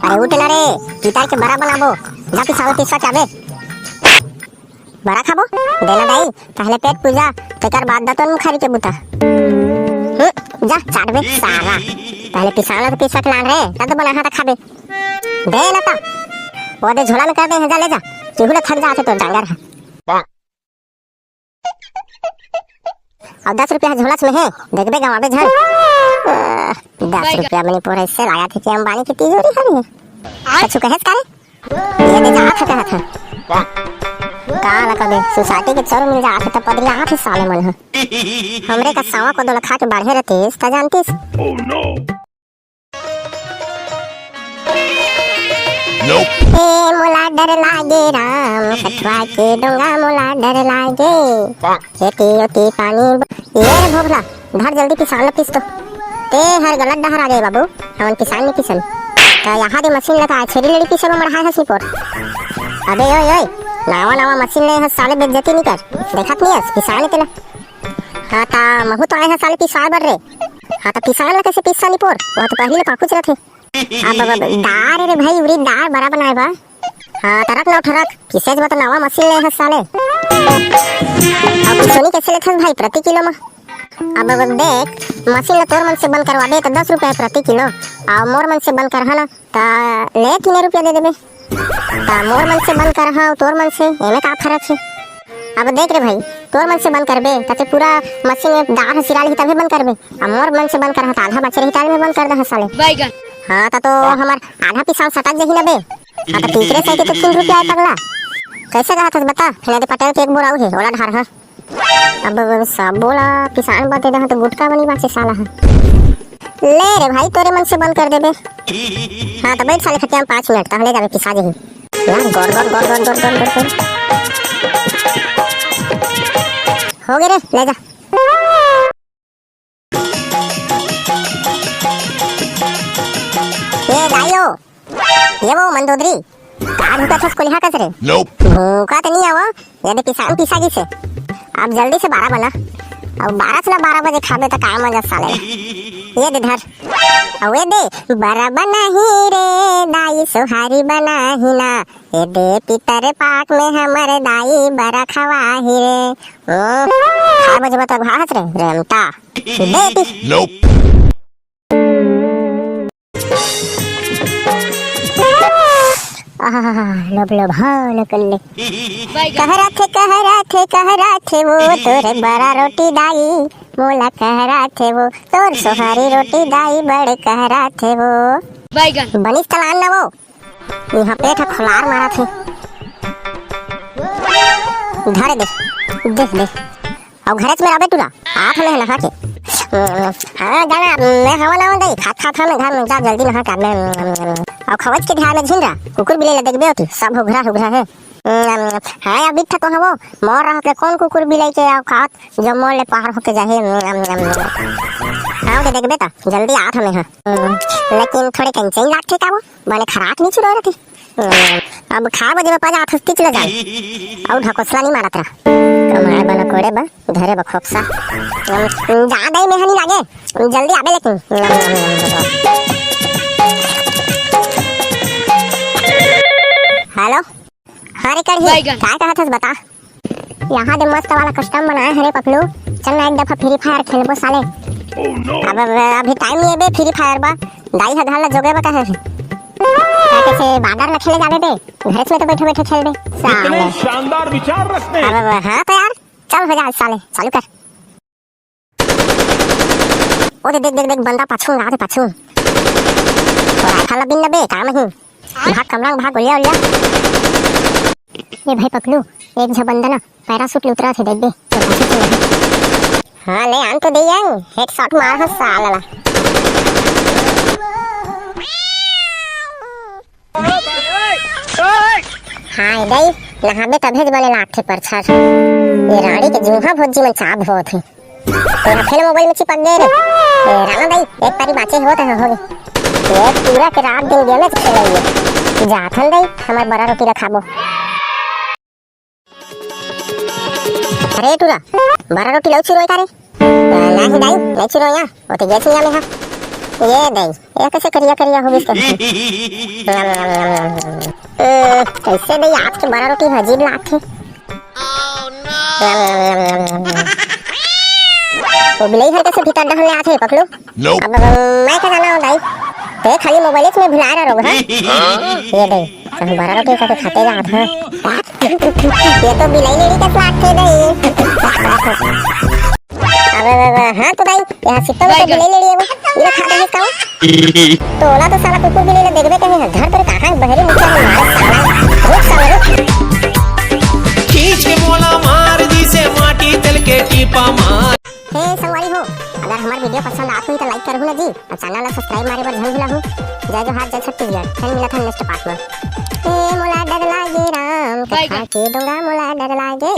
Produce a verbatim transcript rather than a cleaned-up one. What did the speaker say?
ए, उठ ना रे, पितर के बरा बनाबो। जा पिसाल पिसवा के आबे। बरा खाबो? देना दाई, पहले पेट पूजा, तेकर बाद दतन मुखारी के बूता। हम्म, जा चाटबे सारा। पहले पिसाल तो पिसवा के लान रे, तब तो बना हाथ खाबे। दे ना ता। वो दे झोला में कर दे, जा ले जा। केहू ले थक जाथे तो डांगर है। अब दस रुपया झोलस में है, देखबे गंवाबे झन। आह, दस रुपया में नहीं पोरे, इससे लागत है कि अंबानी की तिजोरी हरी है। कछु कहेस का रे? ये दे जात है, कहत है। का ला कबे, सोसाइटी के चोर मिल जात है, तब पदरी आत है साले मन ह। हमरे का सावा को दोलखा के बाढ़े रहते, त जानतीस। ए मोला डर लागे राम, कठवा के डोंगा मोला डर लागे। एती ओती पानी ब-, ये रे भोभला, धर जल्दी पिसान ल पीस तो। ते हर गलत डहर आ गए बाबू, हमन पिसान नहीं पीसन। त यहाँ दे मशीन लगा, छेरी लेड़ी पीसे में मढ़ाए हस निपोर। अबे ओए ओए, नावा नावा मशीन ले हस साले, बेइज्जती नहीं कर, देखत नहीं हस, पिसान तेला। हाँ ता महू तो आए हस साले पिसाए बर रे। हाँ ता पिसान ल कैसे पीसा निपोर, वह तो पहली ले पाखुच रथे। अब, अब, अब, दार रे भाई, उरी दार बरा बनाए बा। हाँ, त रख ना उठ रख, किसे जब तो नवा मशीन ले हस साले। अब सुनी कैसे लेथस भाई प्रति किलो में? अब, अब देख, मशीन ला तोर मन से बंद करवाबे त दस रुपया प्रति किलो, और मोर मन से बंद करहा ना त ले तीन रुपया दे देबे। त मोर मन से बंद करहा, तोर मन से, एमे का फर्क है? अब देख रे भाई, तोर मन से बंद करबे, त ते पूरा मशीन में दार ह सिरा लिही तभे बंद करबे। अब मोर मन से बंद करहा, त आधा बचे रही, ताल में बंद कर दे साले। बैगन। हाँ, त तो हमार आधा पिसान सटक जही ना बे। हाँ, त तीसरे से तो तीन रुपया है पगला। कैसे कहा था बता, फिर दे पटेल के एक बोरा है, ओला ढार हा। अब, अब सब बोला, पिसान बते दे, तो गुटका बनी बाचे साला है। ले रे भाई, तोरे मन से बंद कर देबे। हाँ, त बैठ साले खटिया में पाँच मिनट, तहले जाबे पिसा जही। यार, गोर, गोर, गोर। हो गए रे, ले जा। ए दाइयो, ये वो मंदोदरी, का भूका थस कोलिहा कस रे? Nope। भूका त नहीं आवो, ये दे पिसान पिसा गिसे। अब जल्दी से बारा बना, अब बारा से ना बारा बजे खाबे त का मजा साले। ये दे धर, अब ये दे, बारा बनाही रे, दाई सोहारी बनाही ना। ए दे पितर पाक में हमर दाई बरा खवाही रे। ओ, खा बजबा त घास रे, रेमटा। दे पी। Nope। आहा, लोभ लोभान कल्ले। कहरा थे, कहरा थे, कहरा थे वो तोरे बरा रोटी दाई, मोला कहरा थे वो तोर सोहारी रोटी दाई, बड़े कहरा थे वो। बैगन। बनिस तलान ना वो। इहाँ पेट ह खुलार मारत हे। धरे दे, दे, दे। अउ घरेच में रहबे टूरा, आत हमें नहा के। हाँ, जाना, मैं हवा लावन दई, खात खात हमें घर में जा, जल्दी नहा के, मैं, अउ खवच के ध्यान में झिन रहा, कुकुर बिल्ली ला देखबे होती, सब हुघरा हुघरा है। हाँ, अभी तक तो हवो, मोर रहत ले कौन कुकुर बिल्ली के औकात, जो मोर ले पार होके जाहे। हाँ, ओके देखबे त, जल्दी आत हमें, हाँ। लेकिन थोड़े कंचन लागथे का वो? बने खराक नहीं चुरा रखे। अब खा बजे में पजा आथस तिच ले जान। अउ ढकोसला नहीं मारत रहा। कमाए बना कोड़े बा, धरे बा खोपसा। जा दई में हनी लागे। जल्दी आबे लेकिन। हेलो। हाँ रे कढ़ी, बैगन। काय कहत हस बता? यहाँ दे मस्त वाला कस्टम बनाए हरे पपलू, चल ना एक दफा फ्री फायर खेलबो साले। Oh no। अब, अब अभी टाइम नहीं है बे फ्री फायर बा, दाई ह घर ला जोगे बा कहे। का कैसे बॉर्डर ला खेले जाबे बे, घर में तो बैठे बैठे खेलबे साले। इतने शानदार विचार रखते हैं। अब, अब, हाँ तो यार, चल हो जा साले, चालू कर। ओ दे देख, देख, देख, बंदा पाछू आ रे, पाछू। राइफल बिन न बे, काम ही। भाग कमरा, भाग, ओलिया, ओलिया। ए भाई पकलू, एक झ बंदा ना पैराशूट ले उतरा थे, देख बे। हाँ, ले आन तो दे यार, हेडशॉट मार ह साला ला। हाय दई, नहाबे तभे बने लागथे परछर। ये राड़ी के जूहा भोजी मन चाप होत हे। तेरा फेल मोबाइल में चिपक गए रे। ए, राणा दई, एक पारी बाचे होत है, हो गे। ये पूरा के रात दिन गेम खेलइए। जाथन दई, हमर बरा रोटी ला खाबो। अरे टूरा, बरा रोटी लउ चुरोय का रे? नाही दाई, नहीं चुरोय, ओते गैस नहीं आमे हा। ये दई, ये कैसे करिया करिया हो गइस? ए, कैसे दई, आज के बरा रोटी ह अजीब लागथे। वो बिलई हर कैसे भीतर डहन ले आथे, पकड़ू। अब मैं का जाना हो दाई, ते खाली मोबाइल में भुला रहा रोग, हाँ? ये दई, कहूँ बरा रोटी का खाते जात, हाँ? ये तो बिलई लेड़ी का स्वाद थे दई। अबे, अबे, अबे, हाँ तो दाई, यहाँ सित्तो में तो बिलई लेड़ी है वो, इला खा दे का? तोला तो साला कुकुर बिलई ला देखबे कहीं, घर पर कहाँ है बहरी मुखिया में मारे साला, रुक साला, रुक। खींच के मोला मार दी से माटी तेल के टीपा मार। हे संगवारी हो, अगर हमार वीडियो पसंद आत होही तो लाइक करहु ना जी, और चैनल ला सब्सक्राइब मारे बर झन भुलाहू। जय जोहार, जय छत्तीसगढ़, फिर मिलत हन नेक्स्ट पार्ट में। ए मोला डर लागे राम, कथा के डोंगा मोला डर लागे।